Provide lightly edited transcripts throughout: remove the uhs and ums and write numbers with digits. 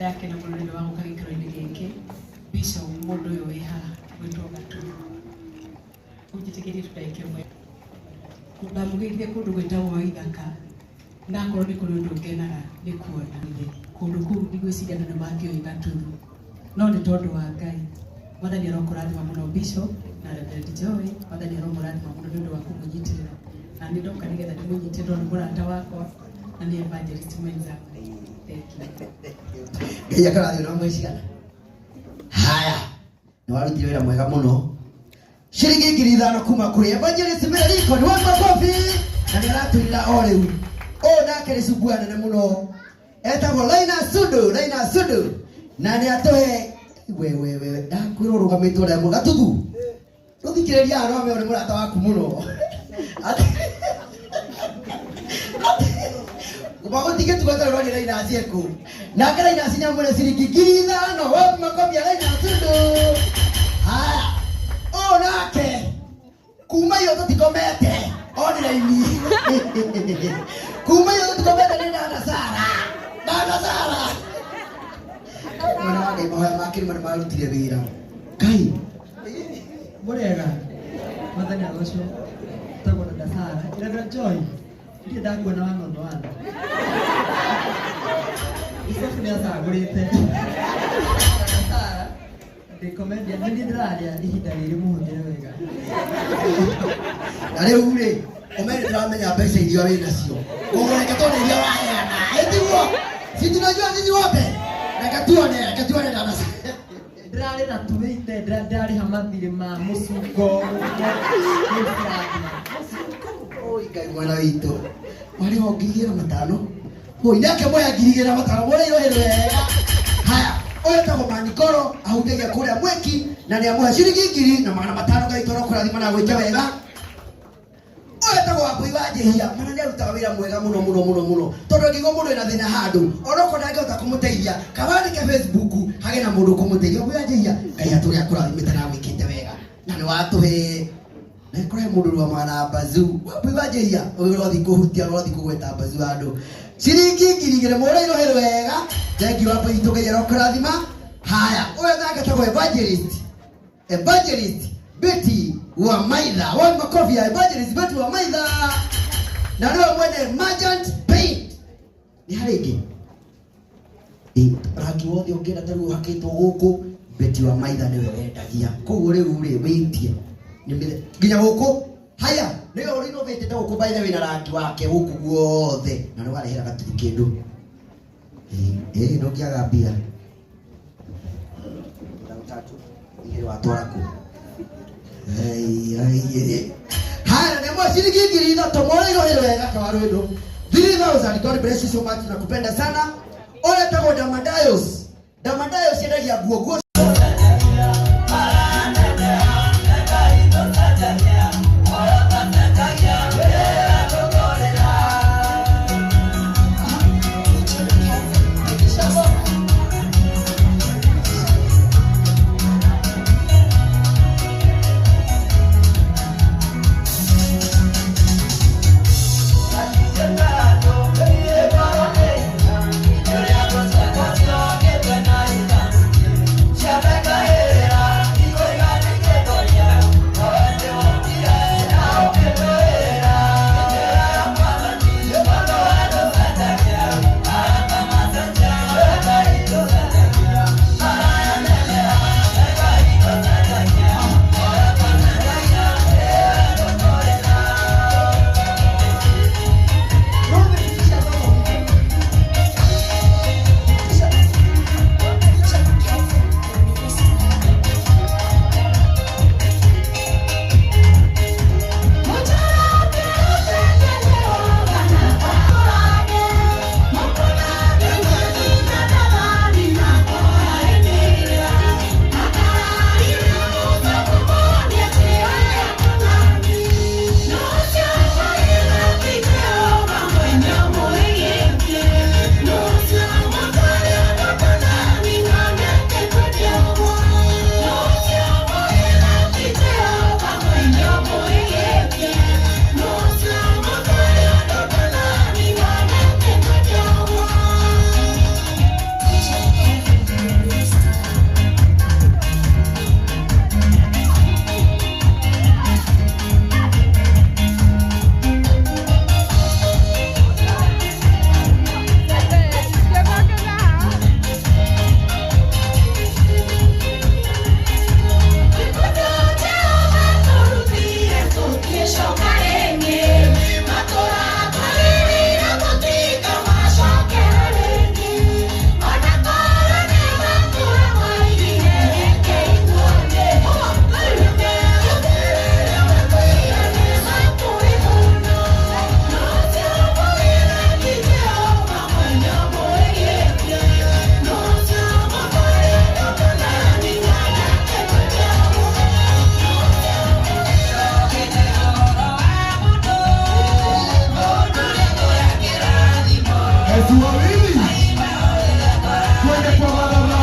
Ndakena mũno nĩ ũndũ wa gũka gĩikaro-inĩ gĩkĩ. Bishop mũndũ ũyũ wĩ haha gwĩtwo Gaturu. Ũnjĩtĩkĩrie tu ndagĩka ĩmwe. Ndamũgeithia kũndũ gwĩtagwo Waithaka na akorwo nĩ kũrĩ ũndũ ngenaga nĩ kuona ithe. Kũndũ kũu ndigwĩciria andũ nĩ mangĩũĩ Gaturu. No nĩ tondũ wa Ngai. Mwathani arokũrathima mũno Bishop na Reverend Joy. Mwathani aromũrathima mũno nĩ ũndũ wa kũmũnyitĩrĩra. Na nĩ ndoka nĩgetha ndĩmũnyite tondũ nĩ mũrata wakwa na nĩ evangelist mwenzangu. Thank you. Ngai akarathio na mwe cigana. Haya, nĩ warutire wĩra mwega mũno. Ciringi 5,000 kuma kũrĩ Evangelist Mary ni wa makofi na nĩ aratũirĩra o rĩu. Ũyũ nake nĩ cungwa nene mũno etagwo Laina Sudu, Laina Sudu na nĩ atũhe we we we ndakwĩrwo ũrũgamĩte ũrĩa mũgatuthu Rũthikĩrĩria haha no nĩ mũrata waku mũno. Magũtigĩtuga tondũ rwani Rainasi ekũ. Nake Rainasi nĩamũre ciringi 5,000. Wapi makobi ya Rainasi ndũ. Haya. Ũyũ nake kuma iyo tũtikomete online. Kuma iyo tũtikomete nĩ Dada Sara. Dada Sara. Mwana wa Ngai mahoya ma kĩrĩma nĩ marutire wĩra. Ngai Mũrĩega mwathani agocwo tagwo na Dasara Reverend Joy ndirĩ ndakuona one on one Bishop nĩ acagũrĩte Dasara ndĩ comedian nĩ niĩ ndĩraria ihinda rĩrĩ mũhũthĩre wega. Na rĩu rĩ ũmenye tũramenya mbeca iria wĩ nacio koguo reke tuone iria waheana ĩtiguo si tunajua sisi wote reke tuone reke tuone dada. Ndĩrarĩ na tuĩte ndĩrarĩha mathirĩ ma mũcungo rĩu cirathira. Oi Ngai mwana witũ warĩho 2,500 oi nake moya 2,500 mũrĩirwo hĩrĩ wega. Haya, ũyũ etagwo Manikoro ahunjagia kũrĩa Mwĩki na nĩ amũhe ciringi 1,500. Ngai toro kũrathima na gwĩke wega. Ũyũ etagwo Wambũi wa Njĩhia mana nĩ arutaga wĩra mwega mũno mũno mũno mũno tondũ angĩigua mũndũ ena thĩna handũ onokorwo ndangĩhota kũmũteithia kaba andĩke Facebook hagĩe na mũndũ ũkũmũteithia. Wambũi wa Njĩhia Ngai atũre akũrathimĩte na agwĩkĩte wega na nĩ watũhe na kũrĩ mũndũ rũgamaga na mbazu. Wambũi wa Njĩhia ũyũ ũrothiĩ kũhutia ũrothiĩ kũgweta mbazu handũ ciringi 2,000 mũrĩirwo hĩrĩ wega. Thengiũ Wambũi witũ Ngai arokũrathima. Haya, ũyũ nake etagwo Evangelist Evangelist Betty wa Maitha. Wapi makofi ya Evangelist Betty wa Maitha? Na nĩwe mwene Merchant Paint. Nĩ harĩ ĩngĩ? Ĩ, rangi wothe ũngĩenda ta rĩu ũhakĩtwo gũkũ Betty wa Maitha nĩwe wendagia. Koguo rĩu rĩ wĩtie nĩ nginya gũkũ haya nĩwe ũrinovĩtĩte gũkũ by the way na rangi wake gũkũ guothe na nĩ warehera gaturu kĩndũ. Ĩ, ndũngĩaga mbia. Tatu igĩrĩ watwara kũ? Ai, ai, ai. Haya, nĩ mwe ciringi 3,000 mũrĩirwo hĩrĩ wega kawarwĩndũ 3000. God bless you so much, nakupenda sana. Ũrĩa etagwo Damadayos. Damadayos endagia nguo nguo.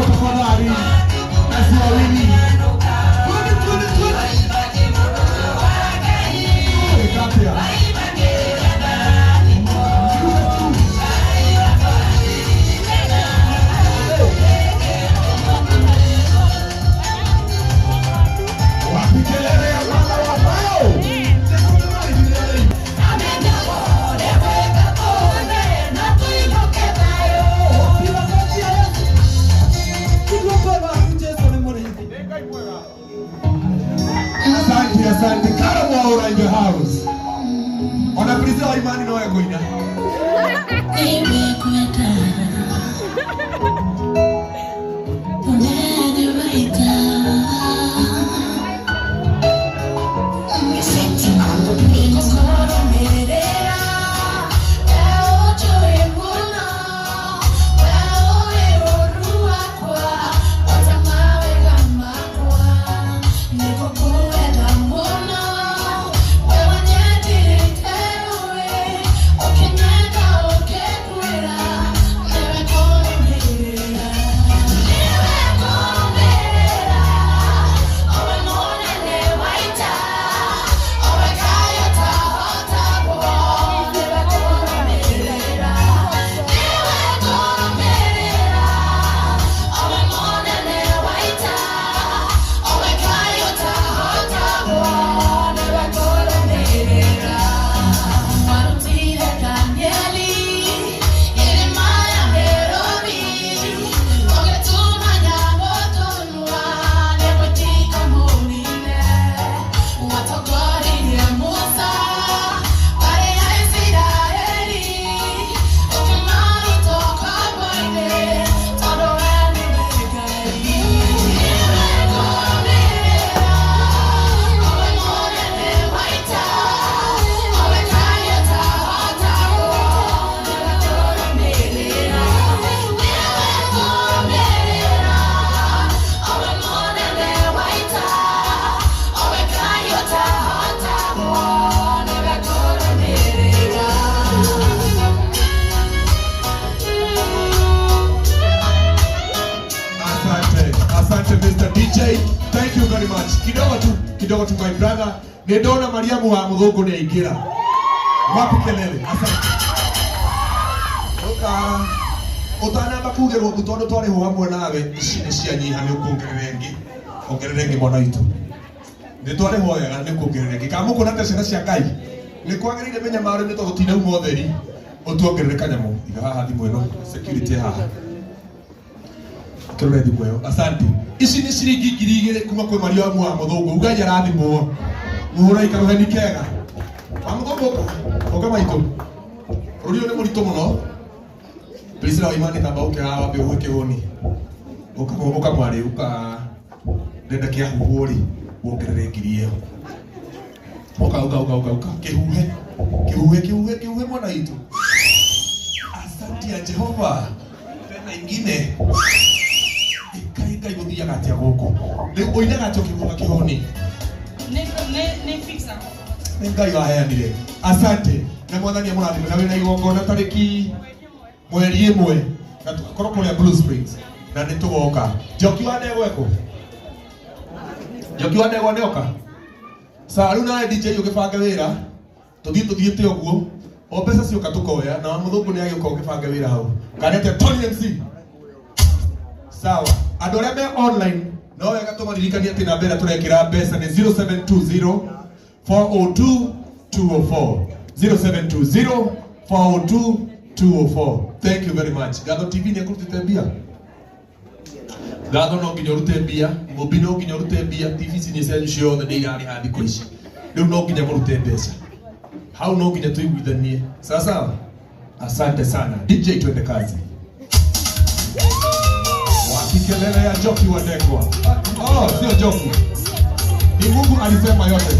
Mabao tafadhali. Na si wawili. Twende, twende, twende. Katia. Wapi kelele ya mama wa bao? Asante, asante. Karo Mwaura in the house. Ona Priscilla Imani no egoina. Asante, asante Mr. DJ. Thank you very much. Kidogo tu my brother. Nĩndona Mariamu wa Mũthũngũ nĩ aingĩra. Wapi kelele? Asante. Ũka ũtanamba kugĩrwo mbu tondũ twarĩhwo hamwe nawe ici nĩ cianyiha nĩ ũkuongerera ĩngĩ. Ongerera ĩngĩ mwana witũ. Nĩ twarĩhwo wega nĩ ũkuongerera ĩngĩ. Kana mũkuona ta ciana cia Ngai. Nĩ kwagĩrĩire mĩnyamaro-inĩ tondũ tinauma ũtheri. Ũtuongerere kanyamũ. Iga haha thimũ ĩno. Security haha. Kirore thimũ ĩyo. Asante. Ici nĩ ciringi 2,000 kuma kwĩ Mariamu wa Mũthũngũ. Ugai arathimwo. Mũhũra ikaruheni kega. Wa Mũthũngũ ũka. Ũka maitũ. Bũrũri ũyũ nĩ mũritũ mũno. Priscilla wa Imani tamba ũke haha wambe ũhũe kĩhũni. Ũka ũka mwarĩ ũka. Ndenda kĩahuhwo rĩ wongerere ngiri ĩyo. Ũka ũka ũka ũka ũka. Kĩhuhe. Kĩhuhe kĩhuhe kĩhuhe mwana witũ. Asante ya Jehova. Tena ingine. Ngai Ngai gũthiaga atĩa gũkũ rĩu ũinaga atĩa ũkĩhuha kĩhoni nĩ Ngai waheanire asante na mwathani amũrathime na wĩna igongona tarĩki mweri ĩmwe na tũgakorwo kũrĩa Blue Springs na nĩ tũgoka Njoki wa Ndegwa ekũ Njoki wa Ndegwa nĩoka sawa rĩu nawe DJ ũgĩbange wĩra tũthiĩ tũthiĩte ũguo o mbeca cioka tũkoya na wa mũthũngũ nĩ agĩũka ũgĩbange wĩra hau kana atĩa Tony MC sawa andå arä a me online no wega tå maririkanie atä namba ä rä a tå rekä mbeca nä 0720 402 204 0720 402 204 thank you very much. Gatho TV nä ekå rutä mbia Gatho no nginya ũrute mbia Mũmbi no nginya ũrute mbia TV ici nĩ cianyu ciothe nĩ irarĩha thikũ ici rĩu no nginya mũrute mbeca hau no nginya tũiguithanie sawa sawa asante sana DJ twende kazi wakikelele ya Njoki wa Ndegwa. Oh, sio Njoki. Ni Mungu alisema yote.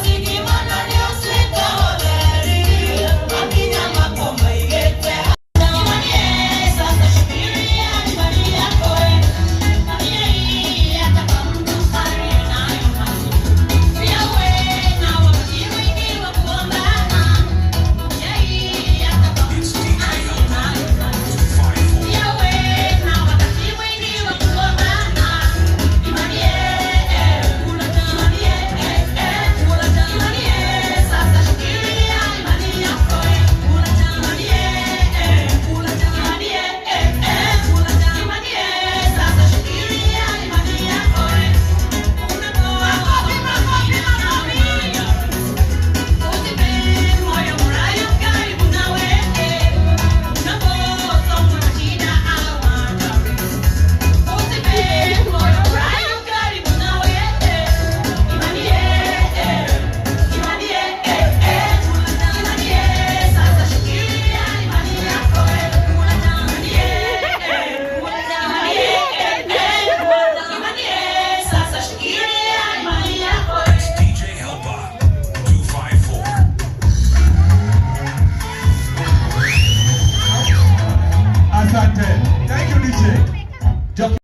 Thank you. Njoki.